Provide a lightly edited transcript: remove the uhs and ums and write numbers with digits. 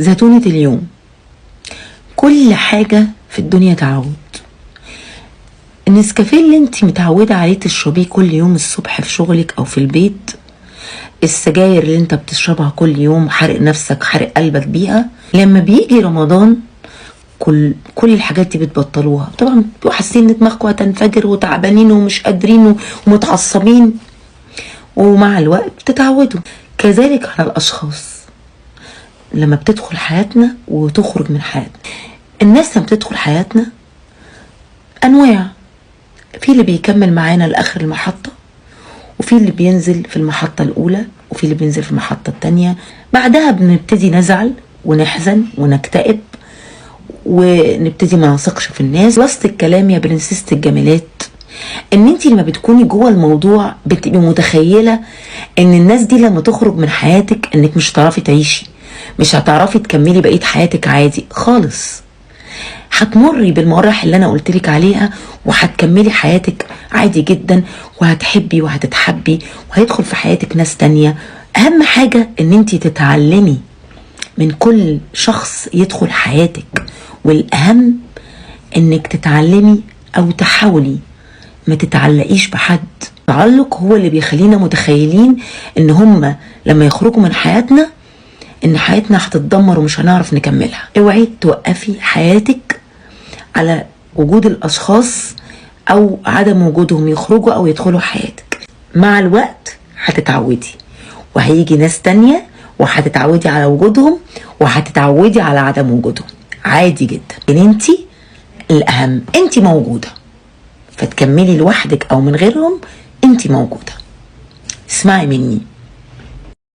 زيتونة اليوم. كل حاجة في الدنيا تعود. النسكافيه اللي انت متعودة عليه تشربيه كل يوم الصبح في شغلك او في البيت، السجاير اللي انت بتشربها كل يوم حرق نفسك حرق قلبك بيها، لما بيجي رمضان كل الحاجات دي بتبطلوها. طبعا بتبقوا حاسين ان دماغكم هتنفجر وتعبانين ومش قادرين ومتعصبين، ومع الوقت بتتعودوا. كذلك على الاشخاص لما بتدخل حياتنا وتخرج من حياتنا. الناس لما بتدخل حياتنا انواع، في اللي بيكمل معانا لاخر المحطة، وفي اللي بينزل في المحطة الاولى، وفي اللي بينزل في المحطة الثانية. بعدها بنبتدي نزعل ونحزن ونكتئب ونبتدي ما نثقش في الناس. خلاصه الكلام يا برنسيسة الجميلات، ان انت لما بتكوني جوه الموضوع بتبقي متخيله ان الناس دي لما تخرج من حياتك انك مش هتعرفي تعيشي، مش هتعرفي تكملي بقية حياتك عادي خالص. هتمري بالمراحل اللي انا قلتلك عليها وهتكملي حياتك عادي جدا، وهتحبي وهتتحبي وهيدخل في حياتك ناس تانية. اهم حاجة ان انت تتعلمي من كل شخص يدخل حياتك، والاهم انك تتعلمي او تحاولي ما تتعلقيش بحد. التعلق هو اللي بيخلينا متخيلين ان هم لما يخرجوا من حياتنا ان حياتنا هتتدمر ومش هنعرف نكملها. اوعي توقفي حياتك على وجود الاشخاص او عدم وجودهم، يخرجوا او يدخلوا حياتك. مع الوقت هتتعودي وهيجي ناس تانية وهتتعودي على وجودهم وهتتعودي على عدم وجودهم عادي جدا. ان انتي الاهم، انتي موجودة، فتكملي لوحدك او من غيرهم، انتي موجودة. اسمعي مني.